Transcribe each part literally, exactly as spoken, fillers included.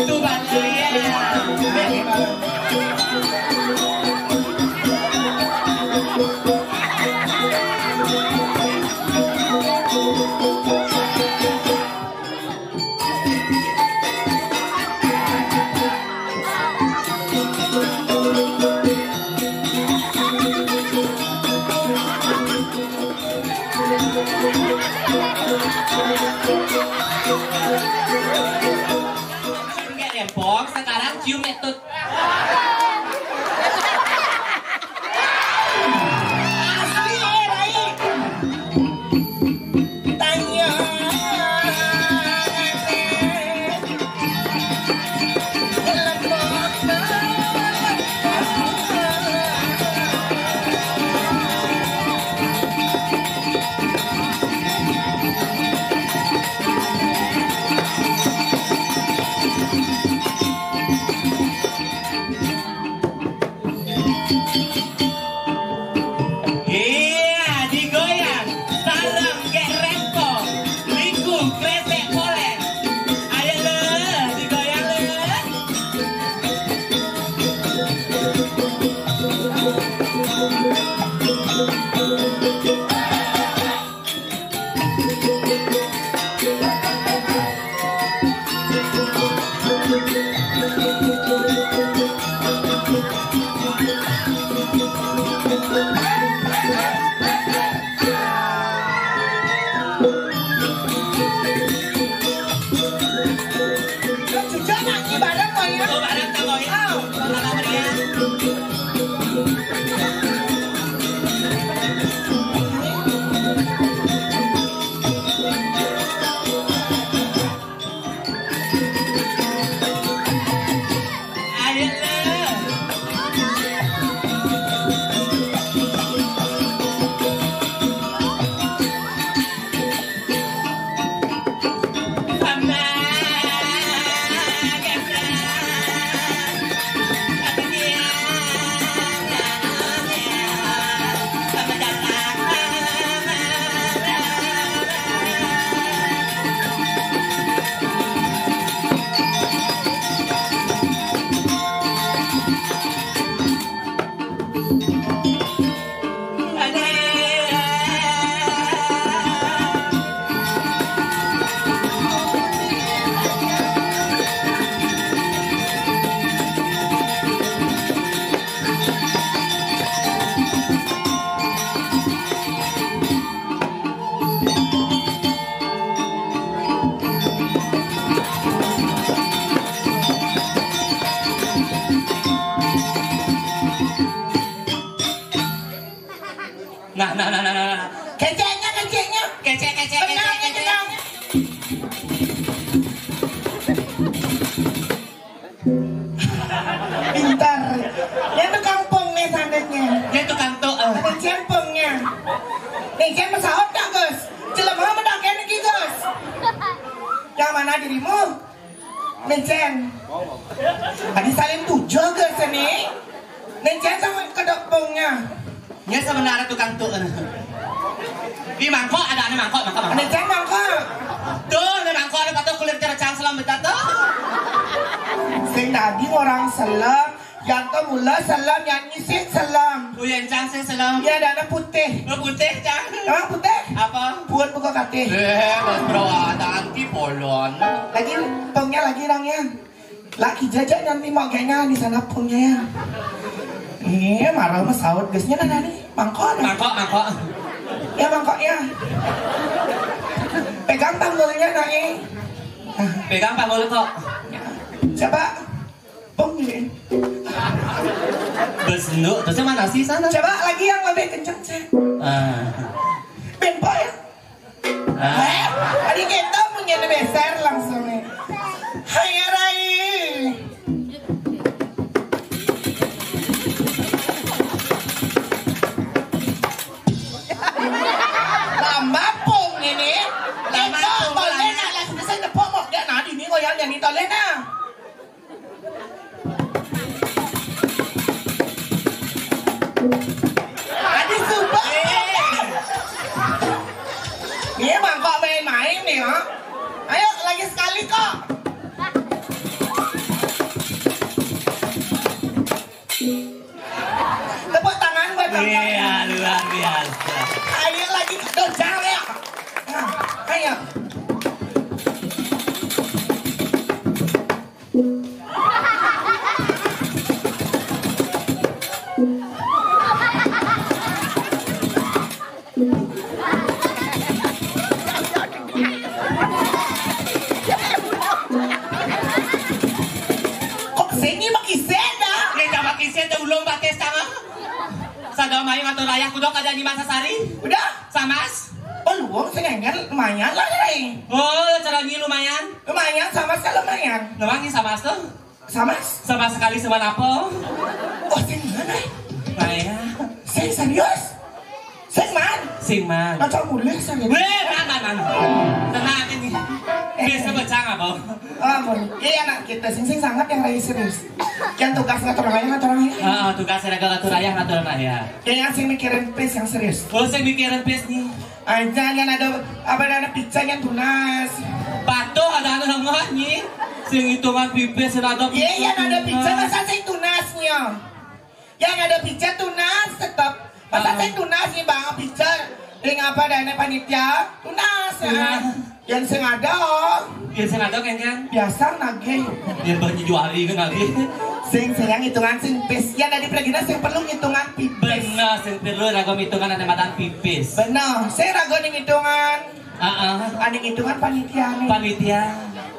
Tuh, Bang Surya. Rempong, sekarang cium metut. Asli, eh, Rai. Tanya. Iya, digoyang. Sarang gek rempong. Liku kresek polek. Ayo le, digoyang le. Cucu nyanyi bareng kok ya. Oh, bareng kok ya. Oh. Sama meriah. Nah, nah, nah, nah, nah. Keceknya, keceknya. Kecek, kecek, kecek, kecek. Pintar. Dia tukang pong nih sandatnya. Dia tukang tuh. Ada cempongnya. Nih, cempong sahur tak, Gus? Jelema mendakian lagi, Gus. Yang mana dirimu? Nih, Cen. Tadi saling tujuh, Gus, ini. Nih, Cen sama kedok pongnya. Nya sebenarnya tukang tuh. Di mangkok ada, ada mangkok, mangkok, mangkok. Ada cang mangkok. Tuh, ada mangkok, ada patut kulit cercang selam betul tuh. Sing tadi orang selam, yang tuh mula selam, yang nyisit selam. Uyan cang sih selam. Ya, ada anak putih. Lu putih, cang. Emang putih? Apa? Buat buka katih. Eh, bos bro, ada anti polon. Lagi, tongnya lagi orangnya. Laki jajak nanti mau kayaknya di sana punya ya. Iya, marah mah saut gasnya kan tadi. Mangkok, mangkok, mangkok. Ya, mangkok ya. Pegang panggulnya, Nae. Nah. Pegang panggul kok. Coba. Pung, ya. Besenduk, terus yang mana sih sana? Coba lagi yang lebih kenceng, Cek. Ah. Bempo ya. Ah. Eh, tadi kita punya beser langsung nih. Hai, Rai. Lambapung ini. Lambapung. Toleh nak, lah, sudah saya nepok mau dia nadi ni, kau yang nyanyi toleh nak. Adi sumpah. Iya, mangkok main-main nih, ha. Ayo, lagi sekali kok. Kok sing nyimak isén dah? Ya, nyimak isén dah, ulung batis sama. Sadaya mayu ngatur ayah kudu kada nyimak sasari. Udah? Samas? Oh, luwung sing énggal lumayan lah, Ray. Oh, cara nyi lumayan. Lumayan, Samas kan lumayan. Lumayan nyi Samas tuh. Samas? Sama sekali sama apa? Oh, sing mana? Nah, ya. Sing serius? Sing man? Sing man. Macam mulih serius. Weh, man, man, man. Tenang ini. Biasa becang apa? Oh, ampun. Iya, anak kita sing sing sangat yang lagi serius. Yang tugas ngatur ayah, ngatur ayah. Ah, tugas raga ngatur ayah, ngatur ayah. Ya, yang sing mikirin pis yang serius. Oh, sing mikirin pis nih. Aja yang ada apa, ada pica yang tunas. Patuh ada anu nongol nyi. Sing hitungan pipis sing ada. Iya, yang ada pica masa sing tunas nih, ya? Yang ada pica tunas tetap. Masa Ah. sing tunas nih, Bang, pica. Ring apa dana panitia? Tunas, ya. Tunas. Yang sing ada, oh. Yang sing ada, kan, kan? Biasa nagih. Ya, banyak juari kan nagih. Sing sayang hitungan sing pis. Ya, dari pragina sing perlu hitungan pipis. Benar, sing perlu ragam hitungan ada matan pipis. Benar, sing ragu ning hitungan. Ah, ah. Aning hitungan panitia nih. Panitia.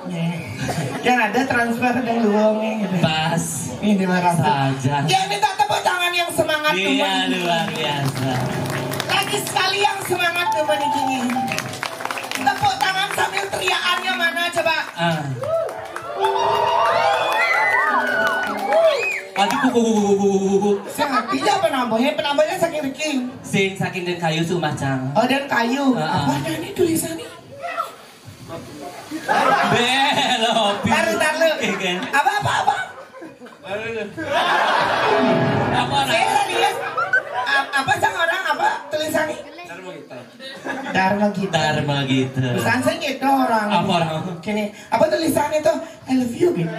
Nih. Yang ada transfer dan luwung nih, gitu. Pas. Ini marah. Saja. Ya, minta tepuk tangan yang semangat. Iya, teman. Luar biasa. Lagi sekali yang semangat, teman, ini. Tepuk tangan sambil teriakannya mana, coba? Ah. Aduh, kuku, kuku, kuku, kuku, kuku. Sing artinya penambahnya, penambahnya saking Ricky. Sing saking dan kayu sumah cang. Oh, dan kayu. Ah, ah. Apa ada ini tulisannya? Belopi. Taruh, taruh. Iya, kan? Apa, apa, apa? Apa, nah? Saya serius. A- apa sang orang, apa tulisannya? Dharma Gita. Dharma Gita. Pesan saya gitu orang. Apa orang? Gini, apa tulisannya tuh? I love you gitu.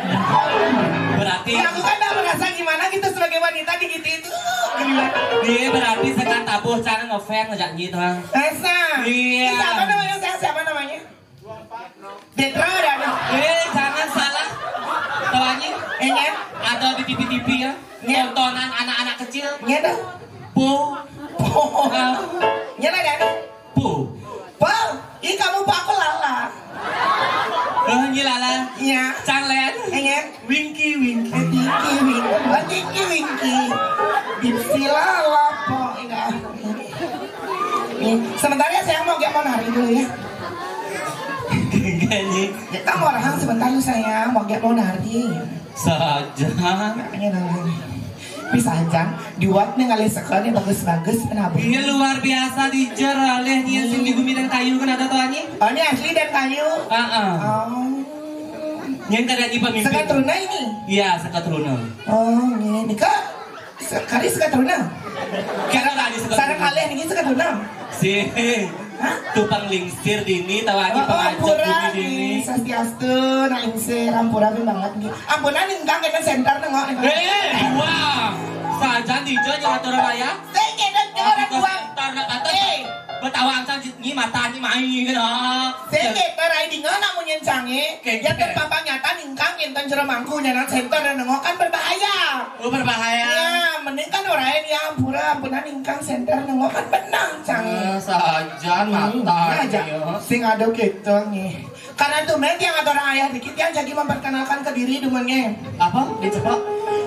Berarti aku kan udah merasa gimana gitu sebagai wanita di gitu itu. Gini. Dia berarti sekarang tabuh cara ngefans ngajak gitu, ha. Masa? Iya. Ini siapa namanya? Saya siapa namanya? Detra ada. Eh, jangan salah. Tawanya? Enggak. Ada di T V-T V ya. Iya. Tontonan anak-anak kecil. Iya dah. Po. Po. Ah. Iya lah, Dani. Po. Po. Ih, kamu po aku Lala. Oh, ini Lala. Iya. Cang Len. Iya. Winky, Winky. Eh, Winky, Winky. Oh, Winky, Winky. Dipsi Lala po. Enggak. Nih, sebentar ya sayang, mau gak mau nari dulu ya. Gini. Ya, kamu orang sebentar lu sayang, mau gak mau nari. Saja. Ini namanya. Bisa aja. Diwat nih ngalih sekolah nih bagus-bagus penabur. Iya luar biasa dijer alih nih sing di gumi dan kayu kan ada tuh anjing. Oh, ini asli dan kayu. Heeh. Oh. Yang kada di pemimpin. Sekatruna ini. Iya, sekatruna. Oh, ini nih kak. Sekali sekatruna. Kira tadi sekatruna. Sarang alih ini sekatruna. Si. Hah? Tukang lingsir dini tahu aja. Oh, oh, pengajar ampura dini, dini. Sastiastu, nah lingsir ampura pun banget nih. Ampura nih enggak kita center nengok nih. Eh, wah. Saja di jo jangan turun raya. Saya kena orang dua. Center nak kata. Eh. Betawa angsa nyi mata nyi main gitu. Saya kena rai di ngana mun nyen canggih. Kayak ya gitu. Terpapar nyata ningkang intan jero mangku nyanan center dan nengok kan berbahaya. Oh, berbahaya. Ya, mending kan orang ya ampura ampura ningkang center nengok kan benang canggih. Eh, sajan mata aja. Sing ada gitu nih. Karena itu men yang ada orang ayah dikit yang jadi memperkenalkan ke diri dumunnya. Apa? Dicoba.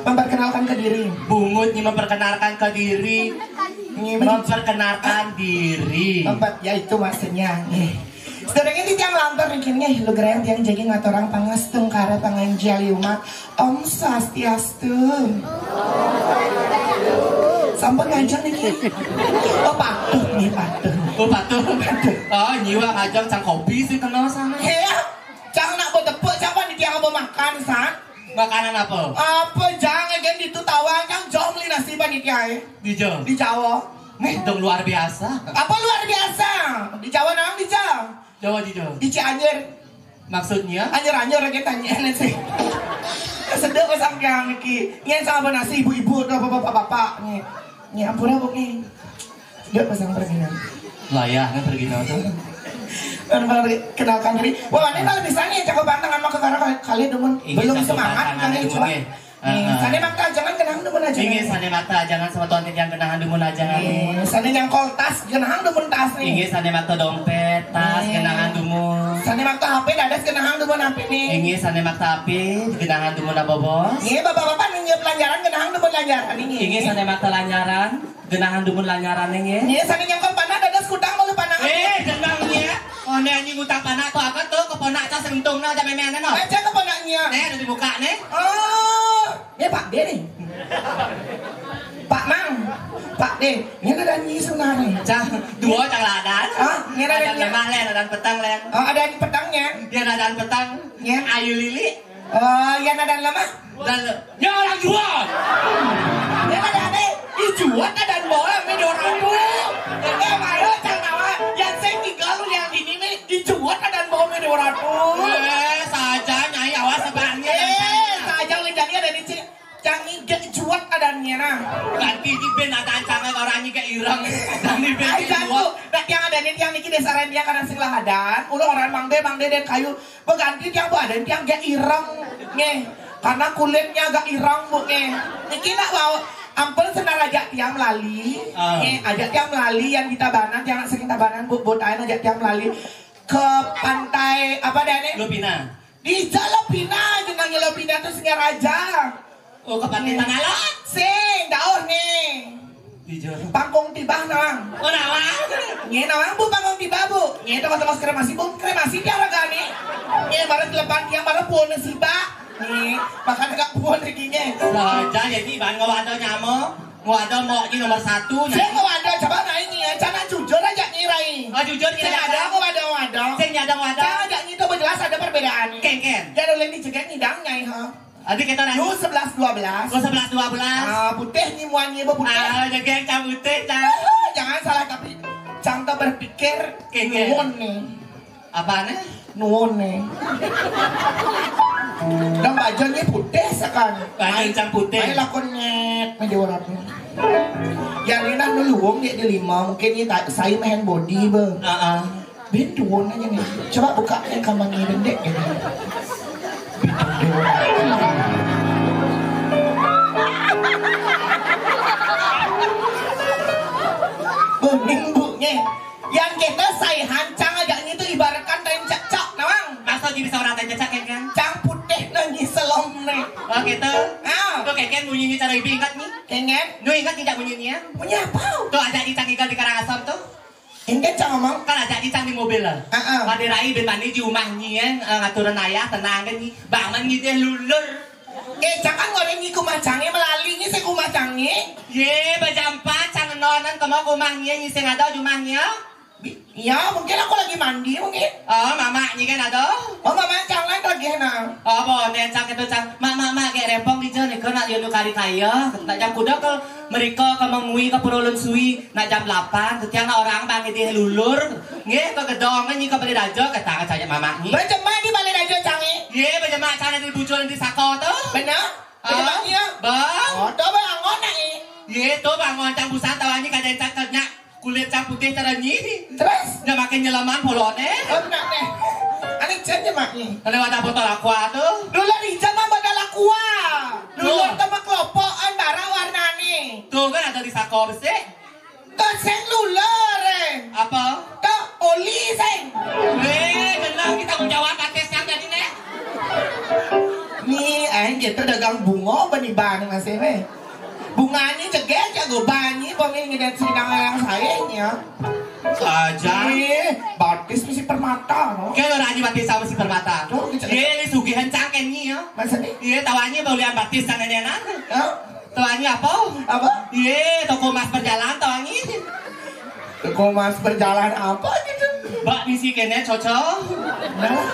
Memperkenalkan ke diri. Bungut nih memperkenalkan ke diri. Nih, men- Memperkenalkan diri. Tempat ya itu maksudnya nih. Sedurunge titiang lantur niki nggih, lugrayang tiang jagi ngaturang pangastungkara panganjali umat. Om Swastiastu. Sampun ngajeng niki. Oh, patuh nih, patuh. Oh, patuh. Patuh. Oh, nyiwa ngajeng cang kopi sih kenal sana. Iya. Cang nak buat tepuk, cang pan tiang apa makan, San? Makanan apa? Apa jang agen ditu tawang, cang jong beli nasi panitia, eh. Di Jawa. Di Jawa. Nih, dong luar biasa. Apa luar biasa? Di Jawa nang di Jawa. Jawa di Jawa. Di Cianjur. Maksudnya? Anjur-anjur lagi tanya sih. Sedek pasang yang niki. Nyen sama nasi ibu-ibu atau bapak-bapak nih. Nih ampura bu nih. Sedek pasang perginan. Layah kan pergi tuh. Kenalkan diri. Wah, ini kalau misalnya cakap bantang sama ke karena kali dumun. Inggih, belum cakap semangat bantang kali, dumun, cuma. Nggih. Nih, heeh. Sané makta ajangan genahang dumun ajangan. Inggih, sané makta ajangan semeton titiang genahang dumun ajangan. Nih, sané nyangkol tas genahang dumun tas nih. Inggih, sané makta dompét, tas, nih, genahang dumun. Sané makta H P dadas genahang dumun H P nih. Inggih, sané makta H P genahang dumun abobos. Nih, bapak-bapak nih nyiap lanjaran genahang dumun lanjaran nih. Inggih, sané makta lanjaran. Genahang dumun lanyarané nggih. Nggih, sané nyangkol panah dadas kudang malu panah. Eh, genah nggih. Oh, né anjing utang panah to akan to keponak to sentungna aja méméané no. Aja keponaknya. Né ada di muka né. Oh, ya Pak D nih. Pak Mang, Pak D, ini ada nyi sebenarnya. Cah, dua cang ladan. Ah, ini ada. Ada nyi. Lemah lén, ada petang lén. Oh, ada petangnya. Dia ada petang. Ya. Ayu lili. Oh, ya ada lemah. Dan ya orang jual. Ya ada ada. Ih, jual ada bola mé dua ratus. Ya malu cang nawa. Yang saya tinggal yang ini nih dijual ada bola mé dua ratus. Eh, saja nyai awas sebenarnya. Eh, saja lejangnya ada di sini. Cang inggih jual ada nyana. Ganti di ben ada cang orang nyai ireng. Dan di ben. Ai jual. Nah, yang ada nih yang niki désa dia kadang sing lahadan. Ulah orang mangde mangde dan kayu. Pengganti tiang Bu Aden tiang gak ireng. Nggih. Karena kulitnya agak ireng, Bu, nggih. Niki nak mau ampun senar ajak tiang melali. Ah. Nggih, ajak tiang melali yang di Tabanan, tiang nak sering Tabanan, Bu, Bu Tain ajak tiang melali ke pantai apa dah nih? Lupina. Di Jalopina, jenangnya Lopina tuh Singaraja. Oh, ke Pantai Tangalon? Sing, daur nih. Di Jawa. Pangkung tibah nawang. Oh, nawang. Nggih, nawang Bu pangkung tibah, Bu. Nggih, tengah-tengah kremasi, Bu. Kremasi tiang ragane. Nggih, baru telepan tiang baru puun siba. Nggih, makan agak puun lagi nggih. Saja jadi ban ngawado nyamo. Ngawado mau ini nomor satu. Saya ngawado coba naik nggih, cana jujur aja ngirai. Oh, jujur ngirai. Saya ada ngawado-ngawado. Saya ada ngawado. Saya aja ngitu jelas ada perbedaan. Ken, ken. Jadi oleh ini jeget ngidang nyai ha. Adi kita dah. Yu sebelas dua belas. Yu sebelas dua belas. Ah, putih nyimuan nyi putih. Ah, jaga yang cang putih cang. Ah, jangan salah tapi cang tuh berpikir. Kengkeng. Nuwun nih. Apa nih? Nuwun nih. Dan baju nyi putih sekan. Baju cang putih. Ayo lakon nyet meja orang. Ya ini nah nuluwung dia di lima mungkin ini tak saya main body be. Ah, ah. Bintuan aja nih. Coba buka yang kamarnya bendek gitu. Bintuan. Bening bu nih. Yang kita saya hancang aja itu ibaratkan tain cecak nawang. Masa jadi seorang tain cecak kan? Cang putih nangis selom nih. Oh gitu. Ah. Tuh keken bunyinya cara ibu ingat nih. Keken. Lu ingat tidak bunyinya? Bunyi apa? Tuh aja di Cang Igal di Karangasem tuh. Inggih cang ngomong. Kan ajak cicang di mobil lah. Heeh. Mandi rai ben mandi di rumah nyi eh, ngaturan ayah tenang kan nyi. Bangun nyi deh lulur. Eh cang kan ngoreng nyi kumah cange melali nyi si kumah cange. Ye bajampat cang nonan kemo kumah nyi nyi sing ada di rumah nyi. Iya mungkin aku lagi mandi mungkin. Oh mama nyi kan ada. Oh mama cang lain lagi nah. Oh bonen cang itu cang. Mak mak mak kayak rempong di jone kena dia kari kaya. Tak jam kuda ke Mereka ke mengui ke Purulun Sui nak jam delapan, tetiang nak orang bang idih lulur, nggih ke gedong nyi ke Balai Raja, kata ke cajak mamak nyi. Berjemaah di Balai Raja cangi. Ye, berjemaah cana di bujur di sako tu. Benar? Ah, berjemaah dia. Bang. Oh, tu bang angon nak ni. Ye, tu bang angon cang busan tawa nyi kada cang kernya kulit cang putih cara nyi. Terus? Nya makin nyelaman polone. Oh, nak ni. Ani cen je mak ni. Ada wadah botol aqua tu. Dulu ni zaman botol aqua. Dulu tu. Temak kelopokan barang warna ni. Tu kan ada di sako besi. Kau sing lulur eh. Apa? Kau oli sing. Weh, benar kita menjawab artis yang jadi nih. Ni eh kita dagang bunga bani bang masih weh. Bunga ni cegel jago bani pemil ngedet sidang yang saya ya. Saja. Eh, batis mesti permata no. Kau orang ni batis sama si permata. Tuh, gitu. Ye, ni sugihan cangken ni ya. Masa ni? Ye, tawanya bau lian batis sana nenan. Hah? Tuannya apa? Apa? Ye, toko emas berjalan tuannya. Toko emas berjalan apa gitu? Bak misi kene cocok. Nah,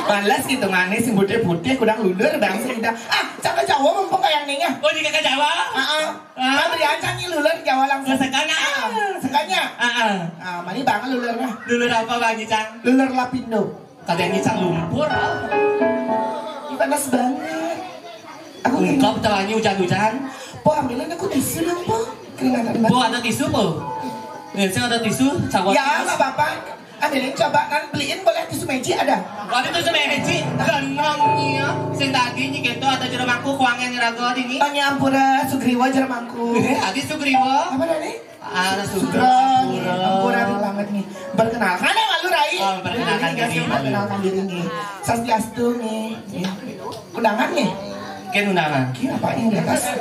malas gitu manis sing putih-putih kurang luder bangsa kita. Ah, cakap Jawa mumpung kayak nih ya. Oh, di kakak Jawa? Heeh. Ah. Kan beri ancang nih luler Jawa langsung. Sekanya. Ah, sekanya. Ah, ah. Ah, mari banget luler nah. Luler apa bang Icang? Luler Lapindo. Kadang Icang lumpur. Ih, panas banget. Aku ungkap tawanya hujan-hujan. Po ambilin aku tisu dong po. Keringetan banget. Po ada tisu po? Nih, saya ada tisu. Cawa. Ya nggak apa-apa. Ambilin coba, kan beliin boleh tisu magic ada. Waduh, tisu magic, genong nih ya. Sing tadi nih gitu ada jero mangku, kuangnya nyeraga ini. Tanya ampura, Sugriwa jero mangku. Eh, adi Sugriwa. Apa tadi? Ah, Sugriwa. Ampura, ampura banget nih. Perkenalkan ya malu Rai. Oh, perkenalkan diri. Perkenalkan diri nih. Swastiastu nih. Undangan nih. Ken undangan. Kira apa yang di atas?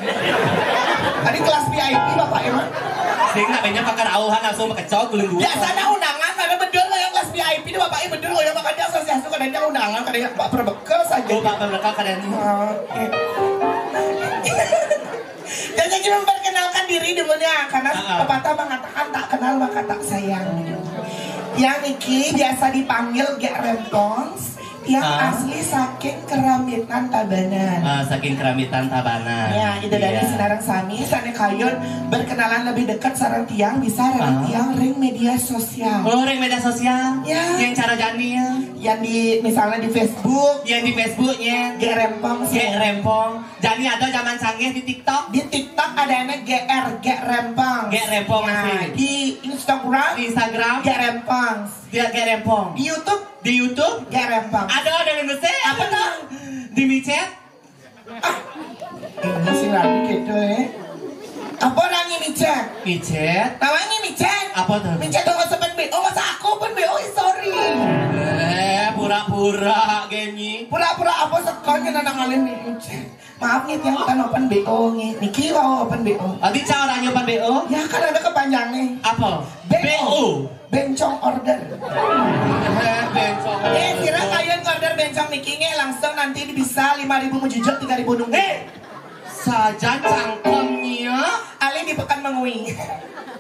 Tadi kelas V I P bapak emang. Sing nak banyak pakai rauhan langsung pakai cok gulung dua. Biasanya undangan karena betul kayak kelas V I P itu bapaknya betul kalau yang makan dia asosiasi kadang dia undangan kadang dia pak perbekel saja. Oh, pak perbekel kadang ini. Oke. Jadi kita memperkenalkan diri dulu ya karena pepatah mengatakan tak kenal maka tak sayang. Yang Niki biasa dipanggil Gek Rempong. Yang asli saking Keramitan Tabanan. Ah, saking Keramitan Tabanan. Ya, itu dari Sinarang Sami, sana kayun berkenalan lebih dekat sareng tiang bisa ring tiang ring media sosial. Oh, ring media sosial. Ya. Yang cara jani ya. Yang di misalnya di Facebook. Yang di Facebooknya. G Rempong. G Rempong. Jani ada zaman canggih di TikTok. Di TikTok ada yang G R G Rempong. G Rempong. Nah, di Instagram. Di Instagram. G Rempong. Dia G Rempong. Di YouTube. Di YouTube. G Rempong. Ada, ada yang besar. Apa tuh? Di micet. Ah, ini sih lagi gitu ya. Apa orang ini micet? Micet. Tahu ini micet? Apa tuh? Micet tuh masa pen B O, masa aku pen B O, sorry. Eh, pura-pura genyi. Pura-pura apa sekon kena nang alih nih micet. Maaf nih tiang bukan open B O nih. Niki wau open B O. Tadi cara nyoba B O? Ya kan ada kepanjang nih. Apa? B O. Bencong order. Eh, bencong. Eh, kira kalian order bencong niki nih langsung nanti bisa lima ribu mujujut tiga ribu nunggu. Eh, sajan cangkemnya. Ali di pekan mengui.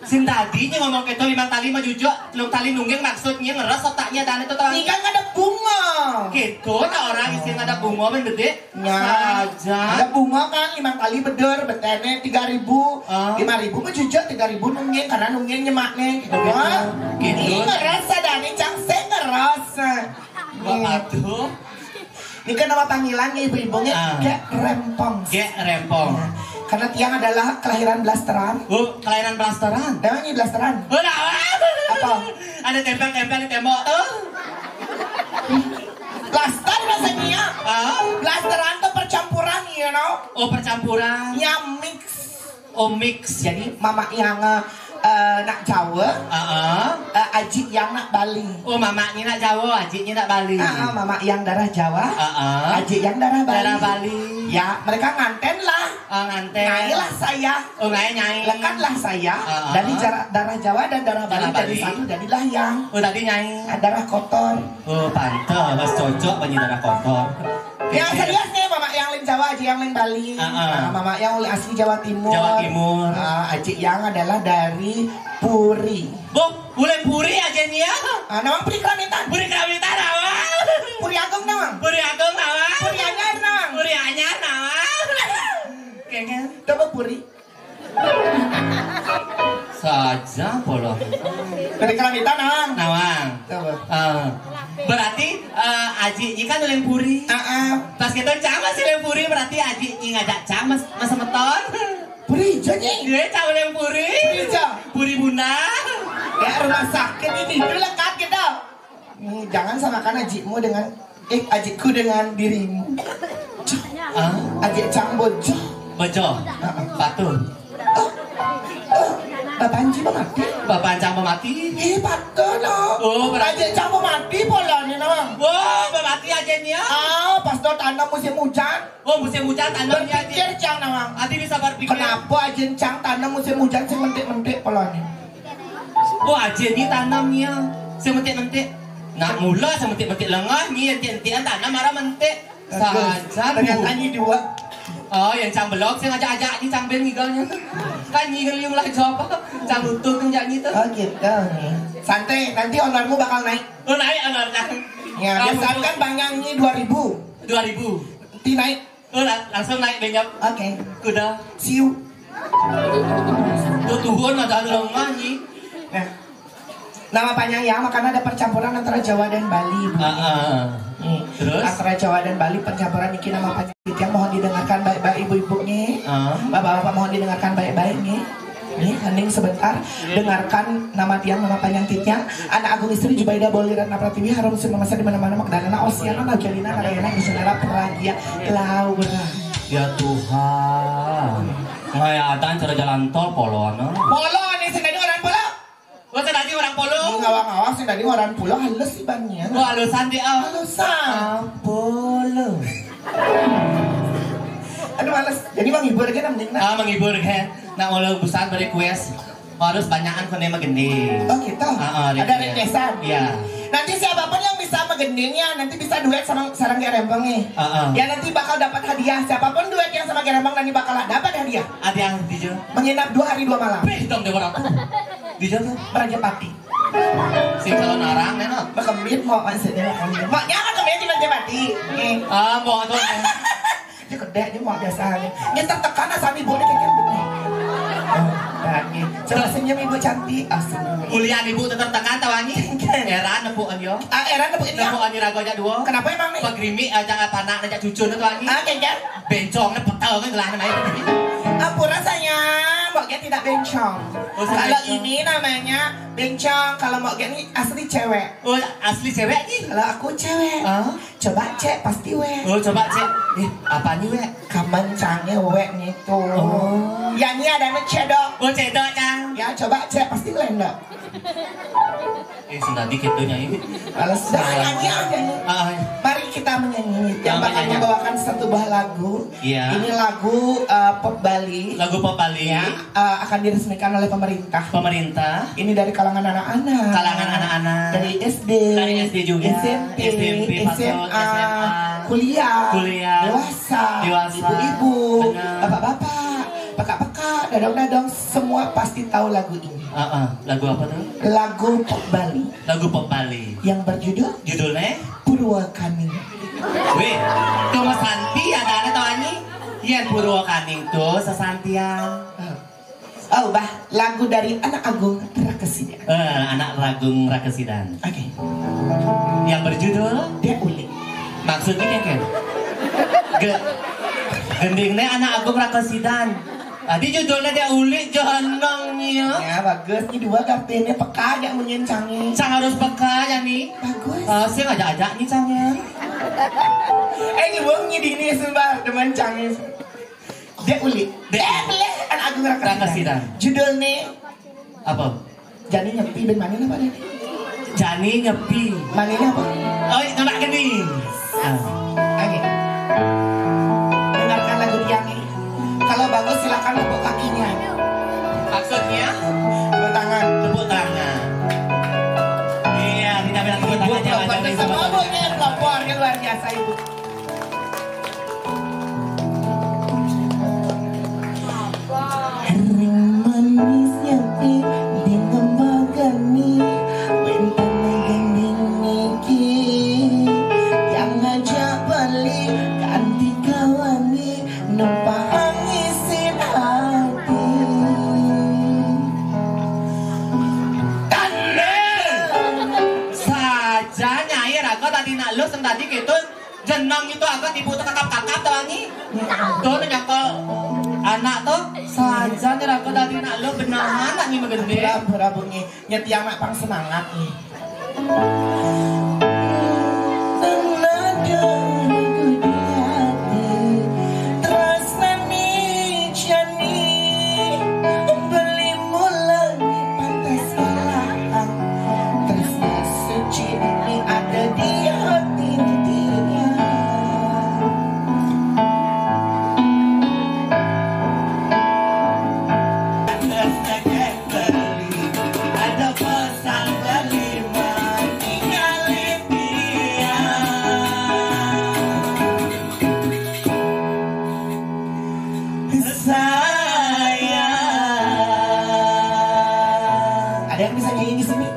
Sin tadi nih ngomong keto lima tali mujujut, telung tali nungging maksudnya ngeres otaknya dan itu tuh. Ini kan ada bunga. Gitu, tak orang isi ada bunga men gede. Nya. Saja. Ada bunga kan lima kali beder, betene tiga ribu, lima ribu mah jujur tiga ribu nungguin karena nungguin nyemakne gitu. Gitu. Ini ngerasa dah nih cang saya ngerasa. Bapak tuh. Ini kan nama panggilannya ibu-ibunya Gek Rempong. Gek Rempong. Ya. Karena tiang adalah kelahiran blasteran. Oh, kelahiran blasteran. Emang ini blasteran? Udah. Apa? Ada tempel-tempel di tembok tuh. Blaster rasanya. Ah? Blasteran tuh percampuran, you know. Oh, percampuran. Ya mix. Oh, mix. Jadi mama yang eh, nak Jawa, uh-uh. Eh, aji yang nak Bali. Oh, mamanya nak Jawa, ajinya nak Bali. Uh-uh, mama yang darah Jawa, uh-uh. Aji yang darah Bali. Darah Bali. Ya, mereka nganten lah. Oh, nganten. Nyai lah saya. Oh, nyai, nyai. Lekatlah saya. Uh-uh. Dari darah Jawa dan darah Bali, darah Bali. Jadi satu, jadilah yang. Oh, tadi nyai. Ah, darah kotor. Oh, pantes, mas cocok banyak darah kotor. Ya, serius nih, mama yang ling Jawa aja, yang ling Bali. Uh-uh. Nah, mama yang uli asli Jawa Timur. Jawa Timur. Ah, aji yang adalah dari Puri. Boh, uli Puri aja nih ya. Ah, nama Puri Keramitan. Puri Keramitan, apa? Puri Agung, nama? Puri Agung, apa? Puri Anyar, nama? Puri Anyar, nama? Kayaknya. Coba Puri. Saja polo. Berarti Keramitan, Nawang. Nawang. Coba. Eh, berarti eh, aji ini kan lempuri. Ah, ah. Pas kita cang masih lempuri berarti aji ini ngajak cang mas mas semeton. Puri ijo nih. Dia cang lempuri. Puri ijo. Puri bunda. Ya rumah sakit ini itu lekat gitu. Nih, jangan samakan ajimu dengan eh ajiku dengan dirimu. Ah? Aji cang bojo. Bojo. Heeh. Patuh. Oh, oh, Bapak Anji mau mati? Bapak Anji mau mati? Ih, patuh no. Oh, berarti Aji cang mau mati pola nih nawang. Wah, mau mati aja nih ya. Ah, pas do tanam musim hujan. Oh, musim hujan tanamnya. Berpikir cang nawang. Ati bisa berpikir. Kenapa aja cang tanam musim hujan sih mentik-mentik pola nih. Oh, aja ni tanam ni ya. Sementik-mentik. Nak mula sementik-mentik lengah ni entik-entikan tanam arah mentik. Saja. Ternyata ni dua. Oh, yang cang belok saya ngajak-ajak ni cang ben ngiganya. Kan ni ngeliung lah jawab. Cang utuh kan jak ni tu. Oh, gitu ni. Santai, nanti honormu bakal naik. Oh, naik honor cang. Ya, biasa kan banyak ni dua ribu. Dua ribu. Nanti naik. Oh, langsung naik benyap. Oke. Kuda. Siu. Tuh tuhun ada longah ni. Nah. Nama panjang ya, makanya ada percampuran antara Jawa dan Bali, Bu. Ah, ah. Nih, terus? Antara Jawa dan Bali percampuran niki nama panjang mohon didengarkan baik-baik ibu-ibu nih. Ah. Bapak-bapak mohon didengarkan baik-baik nih. Nih, hening sebentar, dengarkan nama tiang, nama panjang titiang. Anak Agung Istri Jubaida Boli Ratna Pratiwi, harum suci mamasa di mana-mana, Magdalena, Osiana, Najalina, Narayana, Gusanara, Pragia, Laura. Ya Tuhan. Ngaya adan cara jalan tol polo anu. Polo nih, sing dadi orang polo. Oh, sing dadi orang polo. Ngawang-ngawang sing dadi orang polo halus sih bannya. Oh, halusan dia. Halusan. Polo. Aduh, males. Jadi menghibur kan, mending nah. Ah, menghibur kan. Nah, kalau besar request harus banyakan kone magending. Oh gitu. Heeh, ada requestan. Iya. Nanti siapapun yang bisa magendingnya nanti bisa duet sama sarang Gerembong nih. Heeh. Ya nanti bakal dapat hadiah. Siapapun duet yang sama Gerembong nanti bakal dapat hadiah. Ada yang di Jo. Menginap dua hari dua malam. Pih dong dewa ratu. Di Jo tuh. Raja Pati. Si calon orang nenok. Bekemit mau maksudnya bekemit. Mau nyapa kemit di Raja Pati. Nih. Ah, mau tuh. Dia kedek dia mau biasa aja. Dia tertekan sama ibu dia kayak gitu. Oh, tadi. Coba senyum ibu cantik. Asik. Mulian ibu tetap tekan tahu ani. Heran nepu anyo. Ah, heran nepu ini. Nepu ani rago aja dua. Kenapa emang nih? Pagrimi aja apa anak aja cucu itu ani. Ah, kayak kan? Bencong nih petel kan gelah namanya. Ampun rasanya, Mbok Gen tidak bencong. Oh, kalau bencong. Ini namanya bencong. Kalau Mbok Gen ini asli cewek. Oh, asli cewek nih. Kalau aku cewek. Ah? Coba cek pasti we. Oh, coba cek. Ih, apa nih we? Kaman cange we gitu. Oh. Ya ini ada cedok. Oh, cedok cang. Ya coba cek pasti lendo. Eh, sudah dikit tuh nyanyi. Kalau sudah nyanyi aja nih. Ah, mari kita menyanyi. Yang bakal menyanyi. Bawakan satu buah lagu. Iya. Ini lagu eh, pop Bali. Lagu pop Bali. Ya, eh, akan diresmikan oleh pemerintah. Pemerintah. Ini dari kalangan anak-anak. Kalangan anak-anak. Dari S D. Dari S D juga. S M P, S M P, S M A, S M A. Kuliah. Kuliah. Dewasa. Dewasa. Ibu-ibu. Benar. Bapak-bapak. Pekak-pekak. Dadong-dadong. Semua pasti tahu lagu ini. Heeh. Lagu apa tuh? Lagu pop Bali. Lagu pop Bali. Yang berjudul? Judulnya? Purwakaning. Wih, cuma Santi ada ada tau ani? Iya, Purwakaning tuh sesantian. Oh, bah, lagu dari Anak Agung Rakesidan. Eh, Anak Agung Rakesidan. Oke. Yang berjudul? Dia ulik. Maksudnya kan? Ge gendingnya Anak Agung Rakesidan. Tadi judulnya dia ulik jonongnya. Ya bagus, ini dua kartunya peka aja munyin canggih. Sang harus peka ya nih. Bagus. Uh, sih ngajak-ajak nih canggih. Eh ini wong nyidini sumpah, demen canggih. Dia ulik. Dia eh, ulik. Anak Agung Rakesidan. Judulnya apa? Jani nyepi ben manin apa deh? Jani nyepi. Manin apa? Oh, nolak geni. Ah. Oke. Dengarkan lagu dia nih. Kalau bagus silakan tepuk kakinya. Maksudnya? Tepuk tangan. Tepuk tangan. Iya, kita bilang tepuk tangan. Ibu, sama-sama. Ibu, luar biasa ibu. Ring manis nyati dengan bagani, bentana gending niki, yang ngajak balik kanti kawani, numpang ngisin hati. Tanding! Saja nyai raga tadi nak lu sing tadi gitu. Jeneng itu agak ibu tuh kakap-kakap tuh ani. Tuh nyekel anak tuh saja nih raga tadi nak lu benahan ani megede. Pura-pura bunyi nyetiang nak pang semangat nih. Nada lagu di hati, tresnani jani, beli mulangi pantas kalah. Tresna suci ini ada di hati dia. Tresna beli, ada pesan beli meninggalin dia. Sayang. Ada yang bisa nyanyi di sini?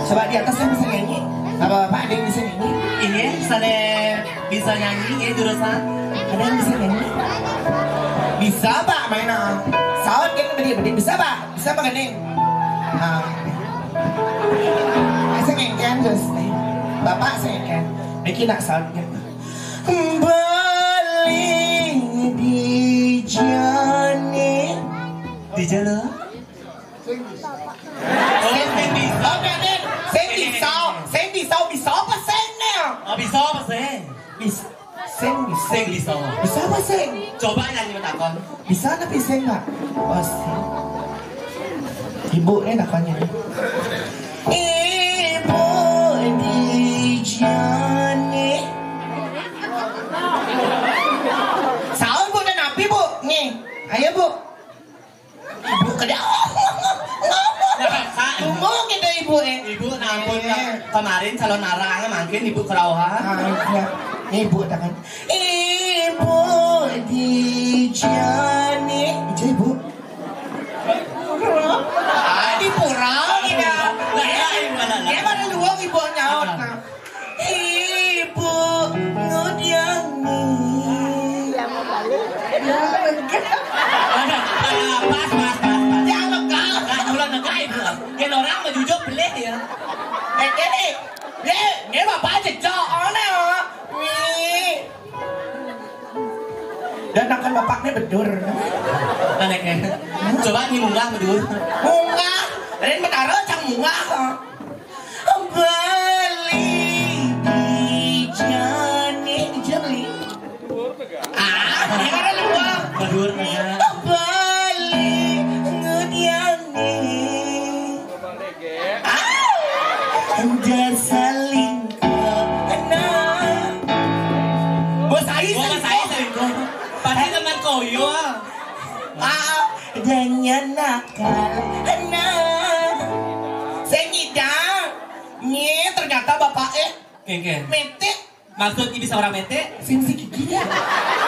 Coba di atas yang bisa nyanyi. Bapak-bapak ada yang bisa nyanyi? Iya, bisa deh. Bisa nyanyi ya jurusan. Ada yang bisa nyanyi? Bisa pak main ah. Sound kan gede-gede bisa pak. Bisa pak gede. Ah. Saya kan terus. Bapak saya kan. Bikin nak sound kan. Bali di jani. Jelo. Sing bisa. Oh, berarti sing bisa. Sing bisa, bisa apa sing nih? Oh, bisa apa sing? Bis-, sing bisa. Sing bisa. Bisa apa sing? Coba nyanyi takon. Bisa tapi sing, Pak? Oh, sing. Ibu nih takonnya. Ibu di jani. Saur, Bu, dan api, Bu? Nih. Ayo, Bu. Ibu kada ngomong. Nah, Kak, ngomong kita ibu eh. Ibu nampun, Kak. Kemarin calon arang mangkin ibu kerauhan. Ah, iya. Ibu tangan. Ibu di jani. Ija ibu. Ah, di pura kita. Nah, ya, ibu, nah, nah. Dia pada luang ibu nyaut, nah. Ibu ngudiang nih. Ada, ada, pas, pas, pas, pas. Jangan lega. Nah, mula lega, Ibu. Yen orang mau jujur, beleh ya. Eh, ini, ini, ini bapak aja, Cok. Aneh, oh. Nih. Dan akan bapaknya bedur. Aneh, ya. Coba nih munggah bedur. Munggah. Lain betara, cang munggah, oh. Bali di jani, di jani. Ah, ini kan lupa. Bedur, ya. Bali ngudiang nih. Ah, jar saling kena. Bos, ayo, bos, ayo, selingkuh. Pasti teman koyo. Ah, dan nyenak. Nah, sing ngidang. Nye, ternyata bapak eh Kengken. Mete. Maksudnya bisa orang mete? Sing si gigi ya.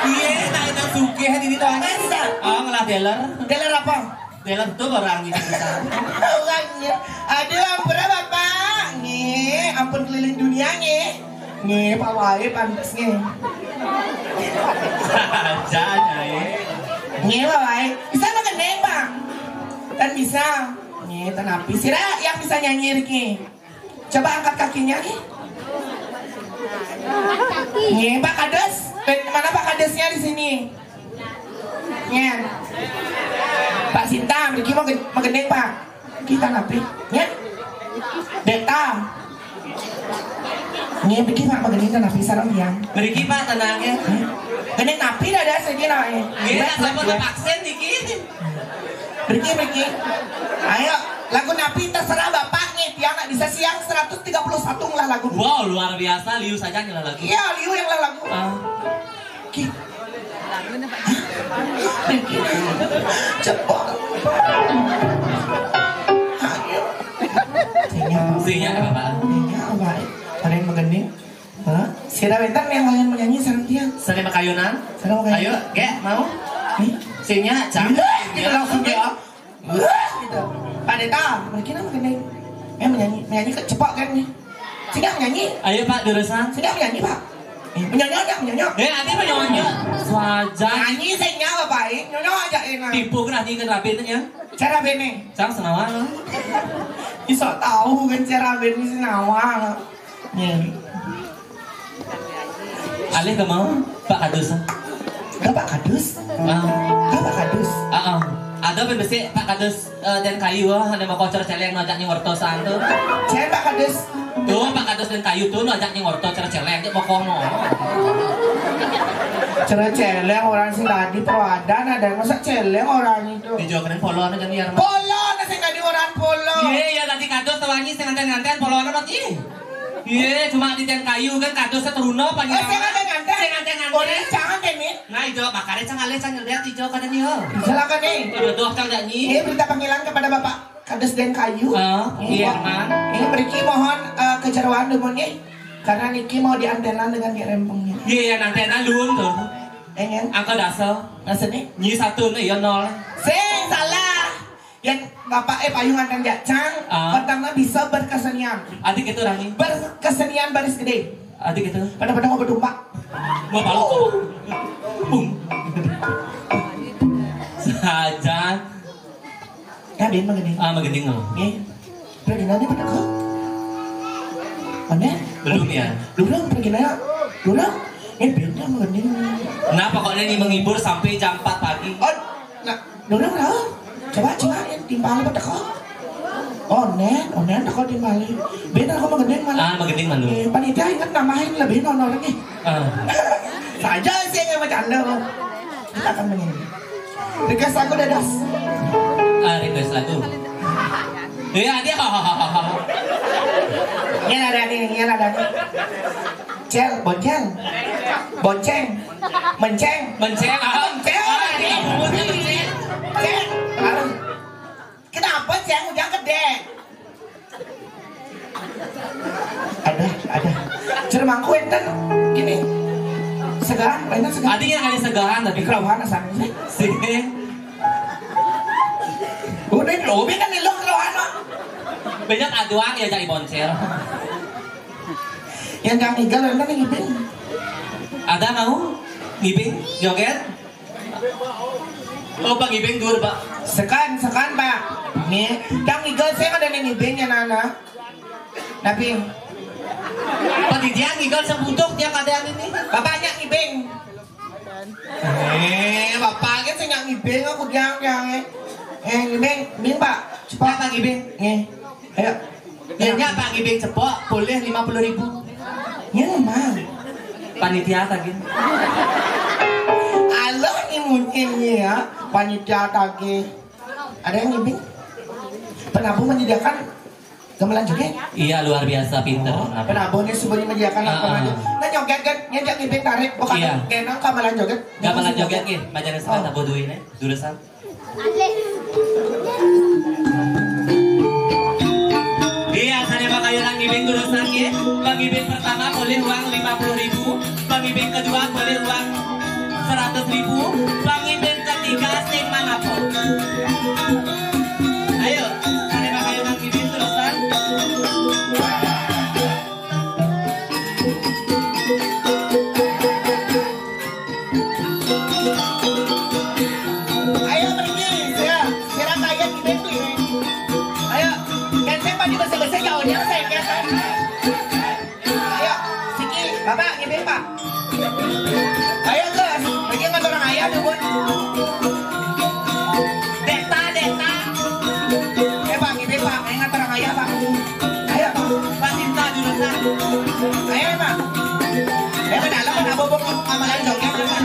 Iya, nah itu sugih ini tuh. Masa? Oh, ngelah dealer. Dealer apa? Dealer tuh orang gitu bisa. Orangnya. Aduh, ampura bapak. Nye, ampun keliling dunia nye. Nye, Pak Wae pantes nye. Saja, Nyai. Nye, Pak Wae. Bisa makan neng, Bang? Kan bisa. Nih, tenapi. Sira yang bisa nyanyi, Riki. Coba angkat kakinya, Ki. Nih, Pak Kades. Eh, mana Pak Kadesnya di sini? Nih. Pak Sintang, Riki mau gen-, mau gendeng, Pak. Kita napi? Nih. Deta. Nih, Riki, Pak, mau gendeng, tenapi, sarang tiang. Riki, Pak, tenang ya. Gendeng napi dah, dah, saya kira, eh. Nih, tak sama vaksin, Riki. Beriki, beriki. Ayo, lagu napi terserah Bapak nih. Tiang nggak bisa siang seratus tiga puluh satu ngelah lagu. Wow, luar biasa. Liu saja ngelah lagu. Iya, Liu yang ngelah lagu. Ah. Ki. Beriki. Cepat. Ayo. Sinya apa? Sinya apa, Pak? Sinya apa? Ada yang begini? Hah? Sira bentar yang lain menyanyi sareng tiang. Sare makayunan. Sare makayunan. Ayo, Gek, mau? Nih. Sinya, cang. Gitu langsung dia. Wah, gitu. Pak Deta, mereka nama gini. Eh, menyanyi, menyanyi ke cepak kan nih. Sini menyanyi. Ayo, Pak, durusang. Sini menyanyi, Pak. Eh, menyanyi aja, menyanyi. Eh, nanti menyanyi. Saja. Nyanyi saya nyawa baik. Nyanyi aja enak. Tipu kena di kena ya. Cara bene. Sang senawa. Bisa tahu kan cara bene senawa. Nih. Alih ke mau Pak Kadus. Ke Pak Kadus? Ah. Ke Pak Kadus? Ah, ah. Ada pun besi Pak Kadus, eh, dan kayu, ah, ada mau kocor celeng ngajak nyong wertosan tuh. Saya Pak Kadus. Tuh, Pak Kadus dan kayu tuh ngajak nyong werto cer celeng, dia mau kono. Cer celeng orang sing tadi perawadan ada, masa celeng orang itu? Di Jawa keren polo, ada jam biar. Polo, ada sing tadi orang polo. Iya, iya, tadi Kadus tuh wangi, sing nganten-nganten, polo, ada, Pak, ih. Iya, cuma di tiang kayu kan kado seteruna apa. Eh, sing nganten-nganten. Sing nganten-nganten. Oh, ini jangan deh, Min. Nah, ijo makanya cang alih cang lihat ijo kada nih, oh. Silakan nih. Jodoh cang dak nyi. Ini berita panggilan kepada Bapak Kades dan Kayu. Oh, iya, Pak. Ini beriki mohon, eh, kejeroan dumun nih. Karena niki mau diantenan dengan Gek Rempengnya. Iya, iya, antena luun tuh. Eh, kan? Angka dasar. Dasar nih. Nyi satu nih, ya nol. Sing salah. Yang bapak eh payung nganten jacang, ah, pertama bisa berkesenian. Adik itu Rani. Berkesenian baris gede. Adik itu. Pada-pada mau berdomba. Mau palu. Bung. Saja. Ya, dia mah gini. Ah, mah gini loh. Nih. Pergi nanti pada kok. Mana? Belum ya. Belum pergi nanya. Belum. Eh, biar dia mah gini. Kenapa kok ini menghibur sampai jam empat pagi? Oh, nah, belum tahu. Coba, coba, timpal apa teko? Onen, onen teko timpal. Bener kok magending malu. Ah, magending malu. Eh, panitia inget nambahin lebih honornya. Ah. Saja sih yang bercanda kok. Kita akan menyanyi. Request lagu, Dadas. Ah, request lagu. Iya, dia. Ini ada nih, ini ada nih. Cel, bonceng. Bonceng. Menceng. Menceng. Ah, menceng. Ah, dia. Cel. Aduh. Kenapa, Ceng? Udah gede. Ada, ada. Jermangku enten gini. Segahan, enten segahan. Adi yang ada segahan tapi kerauhan asal sih. Sih. Udah, udah kan lo kerauhan mah. Banyak aduan ya cari ponsel. Yang jangan ngigel enten nih, Bing. Ada mau? Ngibing, joget? Oh, Pak Ngibing dulu, Pak. Sekan, sekan, Pak. Nih, yang ngigel saya ada nih Ngibing ya, Nana. Tapi Pak Didian ngigel sebutuh tiap ada ini. Bapaknya Ngibing. Eh, bapaknya saya nggak Ngibing, aku diang, diang, eh. Eh, Ngibing, Ngibing, Pak. Cepat, Pak Ngibing. Nih, ayo. Nyanya Pak Ngibing cepok, boleh lima puluh ribu. Ya, Mang. Panitia tagih. Allah nih mungkin ya, panitia tagih. Ada yang Ngibing? Penabuh menyediakan gamelan joget? Iya, luar biasa pinter. Oh, penabuh nih sebenarnya menyediakan apa aja. Nah, joget kan, ngajak Ngibing tarik, bukan iya. Gamelan joget. Gamelan joget nih, majalah oh. Tabuh duit nih, jurusan. Iya, sané makayunan ngibing jurusan nggih. Pangibing pertama boleh uang lima puluh ribu, pangibing kedua boleh uang seratus ribu, pangibing ketiga sing manapa. Ayo, sané makayunan ngibing jurusan. Ayo pergi, ya. Kira kaya gini nih. Ayo, kenseng pagi bersih-bersih jauhnya saya kenseng. Ayo, siki, bapak gini pak. Ayo gas, pergi nggak orang ayah tuh bun. Deta, deta. Eh pak, gini pak, ingat orang ayah pak. Ayo pak, pak cinta dulu pak. Ayo pak. Ayo ke dalam, apa bung amalan joget ya pak.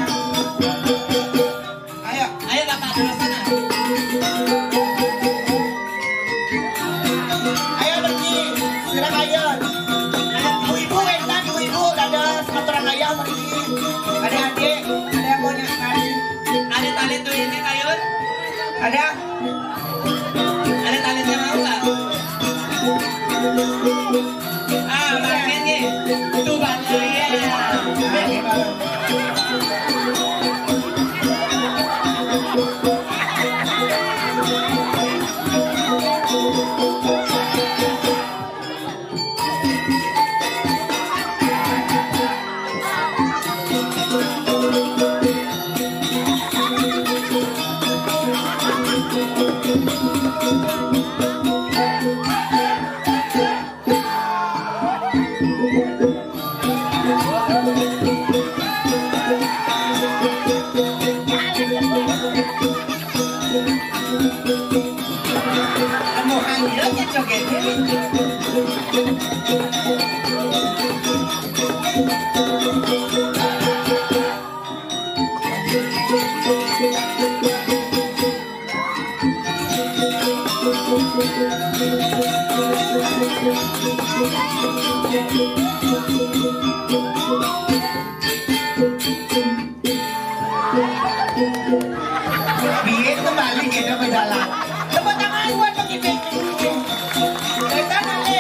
Ayo, ayo Bapak dulu sana. Ayo pergi, sudah kayun. Ibu-ibu, entan ibu-ibu, ada semeton ayam pergi. Ada adik, ada yang mau nyari. Ada talit tuh ini kayun. Ada. Ada talitnya mau nggak? Ah, makin nih. Tuh, Bang. Iya. Biar kembali kita berjalan. Tepuk tangan buat Bang Ipin. Kita nanti.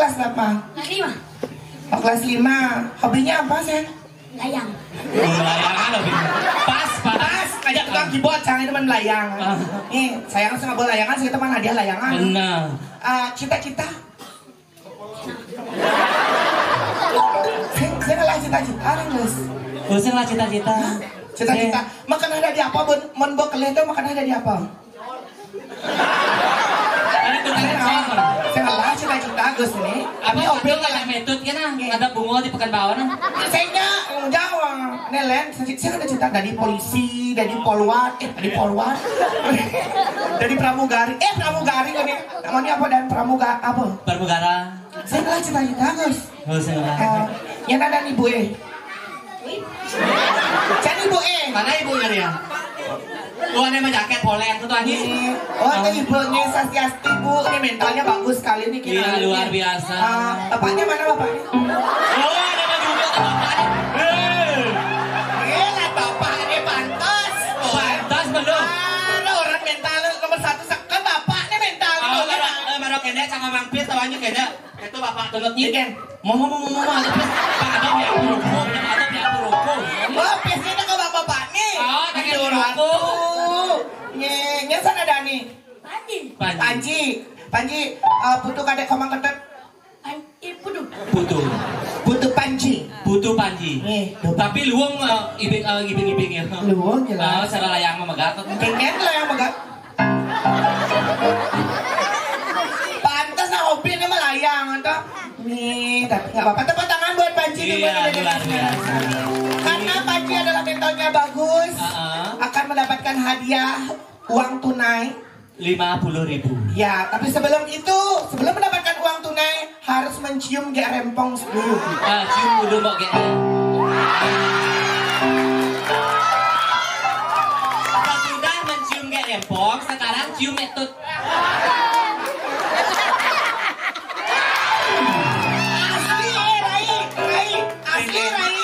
Kelas berapa? Kelas lima. Oh, kelas lima. Hobinya apa, sayang? Layang. Oh, layangan hobi. Pas, pas. Pas, kayak tukang keyboard, jangan itu main layang. Ah. Nih, sayang sih nggak boleh layangan, sih itu mana dia layangan. Benar. Ah, cita-cita? Saya, saya lah cita-cita, Gus. Oh, saya lah cita-cita. Cita-cita. Saya makan ada di apa, Bun? Mun bok kelih tuh makan ada di apa? Ada tuh, tanya saya. Saya lah cita-cita, Gus, ini. Apa, tapi hobi hobi lah. Ada metode kan, nah? Iya. Ada bunga di Pekanbaru, nah? Saya nggak mau jawab. Nih, Len, saya, saya ada cita dari polisi, dari polwan, eh, dari polwan. Dari pramugari. Eh, pramugari, kan, ya? Namanya apa dan pramuga-, apa? Pramugara. Saya lah cita-cita, Gus. Oh, saya lah. Eh, yang ada ibu, eh. Cari ibu, eh. Mana ibunya dia? Oh, ada yang jaket poleng tuh, anjing. Nih, oh, itu ibunya Sastiasti, Bu. Ini mentalnya bagus sekali nih, kita. Iya, luar biasa. Ah, bapaknya mana, bapaknya? Oh, ada apa juga tuh bapaknya? Eh. Eh, lah, bapaknya pantas. Pantas, belum? Ah, lah, orang mental nomor satu sek-, kan bapaknya mental. Oh, gitu, marok, kan? Eh, marok kene, sama Mang Pis, tawanya kene. Itu bapak tunut nyigen. Mau, mau, mau, mau, mau, ada, Pis. Pak, ada yang buruk, ada yang buruk. Oh, Pis ini ke bapak-bapak nih. Oh, ada yang buruk. Aduh, ratu. Nye, nye sana Dani. Panji. Panji. Panji, Panji, eh, putu kadek komang ketet. Pan-, eh, putu. Putu. Putu Panji. Putu Panji. Nih, tuh. Tapi luwung, eh, ibing, eh, ibing-ibing ya. Luwung jelas. Eh, secara layang mah megat. Pengen lah yang megat. Pantas nah hobi ini mah layang, toh. Nih, tapi nggak apa-apa. Tepuk tangan buat Panji dulu. Iya, luar biasa. Karena Panji adalah mentalnya bagus, heeh, akan mendapatkan hadiah uang tunai lima puluh ribu. Ya, tapi sebelum itu, sebelum mendapatkan uang tunai, harus mencium gek rempong dulu. Ah, cium dulu, Mbok, gek. Sesudah mencium gek rempong, sekarang cium metut. Asli, eh, Rai, Rai, asli, Rai.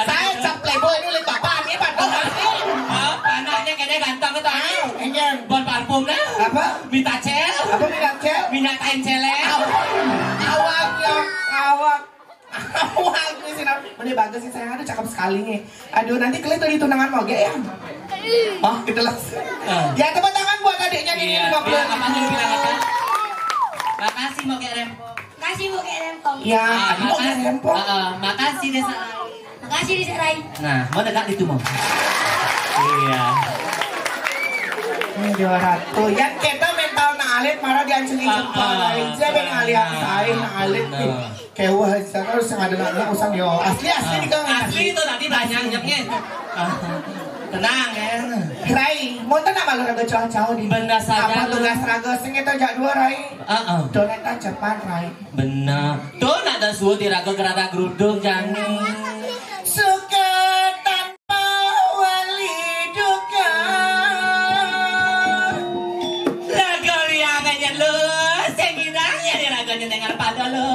Saya cap playboy ini oleh bapak, ini Pak Tuhan. Oh, anaknya kayaknya ganteng tuh, ah, ini. Bon parfum dah. Apa? Minta cel. Apa minta cel? Minyak kain celek. Awak, awak, ya, awak. Awak, ini sih, nah. Ini bagus sih, saya ada cakep sekali nih. Aduh, nanti kalian tuh di tunangan mau gak ya? Oh, gitu lah. Eh. Ya, tepuk tangan buat adiknya nih, iya, lima puluh. Iya, apa tuh bilang apa? Makasih, mau kayak rempong. Makasih, mau kayak rempong. Ya, ah, mau kayak rempong. Heeh, makasih, Desa. Makasih, Desa Rai. Nah, mau dekat itu, mau. Iya. Ini dua ratus. Yang kita mental nah alit, marah dianceli jempol, ah, lain. Siapa yang ngaliat, ah, saya nah alit, nah. Kewah, saya harus yang ada nak, usah yo. Asli, asli, ah, di gang asli. Asli itu tadi banyak, nyepnya. Ah. Tenang, ya. Rai, mau tenang malu raga cau-cau di. Benar saja. Apa tugas raga? Sing kita jak dua, Rai. Heeh. Donat tacepan, Rai. Bener. Tuh, nak ada suhu di raga gerada geruduk, jani. Suka tanpa wali duka. Raga liang aja lu, sing gidang ya di raga nyenengan pada lu.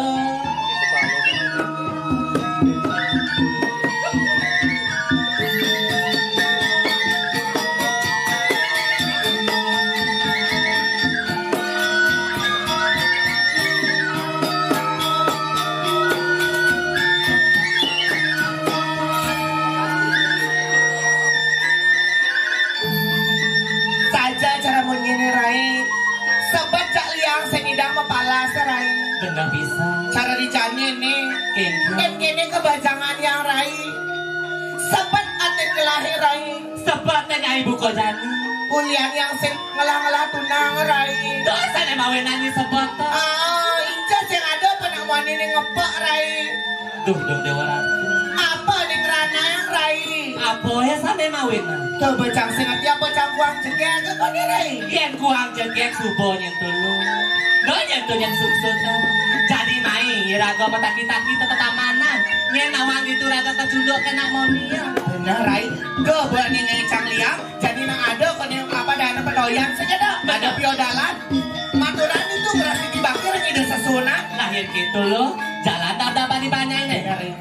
Saja cara munyi nih, Rai. Sebet cak liang sing idang mapalas, Rai. Bener bisa. Cara dicani nih. Kengkeng. Kene kebajangan yang, Rai. Sebet atin kelahi, Rai. Sebet teh nyai buka jani. Ulian yang sing ngelah-ngelah tunang, Rai. Dosa nih mawe nani sebet. Ah, inca sing ada penemuan ini ngepek, Rai. Duh, duh, Dewa Ratu. Apa ning ranayang, Rai? Apa ya sampe mawin? Coba cang sing ngerti apa cang kuang jegek ke kone, Rai? Yen kuang jegek subo nyentuh lu. Lo nyentuh yang suksut. Jadi mai, raga mataki-taki tetamanan. Yen nawang gitu raga kecunduk kena monia. Bener, Rai. Coba ning cang liang, jadi nang ada kone apa dana petoyan sing ada. Ada piodalan. Maturan itu berarti dibakir ngide sesunan. Lahir gitu lo. Jalan tak dapat dibanyain, eh. Bener, Rai.